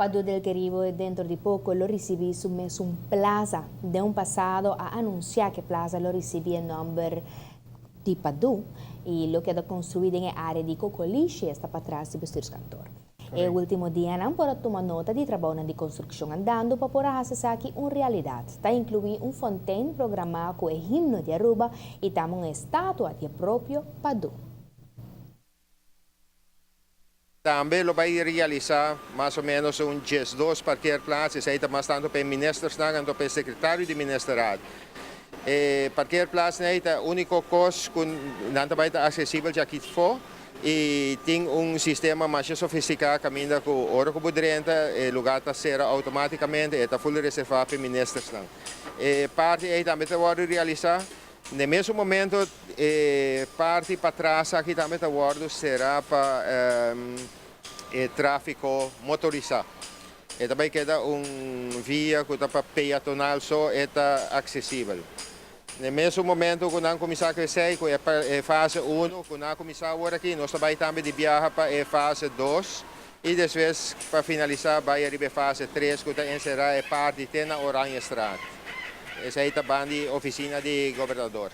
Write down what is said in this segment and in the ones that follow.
Padu del Caribe dentro di poco lo ricibi su mesun plaza. Den pasado a anuncia cu e plaza lo ricibi e nomber di Padu y lo keda construi den area di Cocolishi, esta patras di bestuurskantoor. E ultimo dianan por a tuma nota di trabou di construccion andando pa por haci esaki un realidad. Ta inclui un fontein programa cu e himno di Aruba y tambe un estatua di propio Padu. Tambe lo bay realisa mas o menos un 12 parkeerplaats, esey ta mas tanto pa ministernan anto pa secretario di ministerraad. E parkeerplaats nan ta unico cos cu nan ta bay ta accesibel aki afo y tin un sistema mas sofistica caminda cu ora cu bo drenta, e lugar ta cera automaticamente y ta full reserva pa ministernan. E parti ey tambe ta wordo realisa. Na mesun momento, e parti patras aki tambe ta wordo cera pa trafico motorisa. Y tambe keda un via cu ta pa peatonal so ta accesibel. Na mesun momento cu nan cuminsa crece, cu e fase 1, cu nan cuminsa awor aki, nos tambe tambe di biaha pa fase 2 y despues pa finalisa bay ariba fase 3, cu ta encera e parti te na Oranjestraat. Esey ta di oficina di gobernador.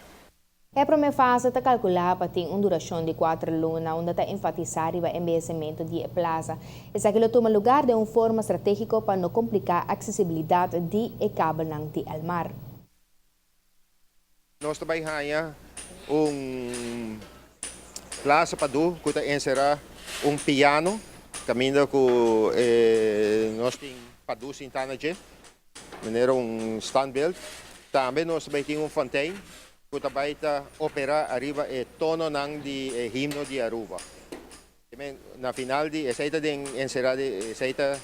E prome fase ta calcula pa tin un duracion di 4 luna, unda ta enfatisa e embeyecimento di plaza. Esaki lo tuma lugar di un forma strategico pa no complica accesibilidad di e kabelnan di Elmar. Nos tambe haya un Plaza Padu, cu ta encera un piano, caminda cu nos tin Padu sinta na dje, manera un standbeeld. Tambe nos tambe tin un fontein, cu tambe ta opera ariba e tononan di himno di Aruba. Na final di esey ta den encera di esey ta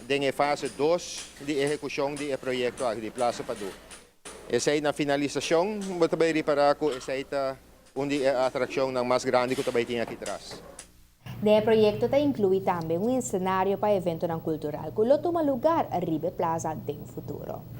den fase 2 di ehecucion di proyecto aki di Plaza Padu. Esey na finalisacion, bo tambe ripara cu esey ta un di atraccion mas grandi cu tambe tin aki atras. E proyecto ta inclui tambe un scenario pa evento cultural cu lo tuma lugar riba Plaza den futuro.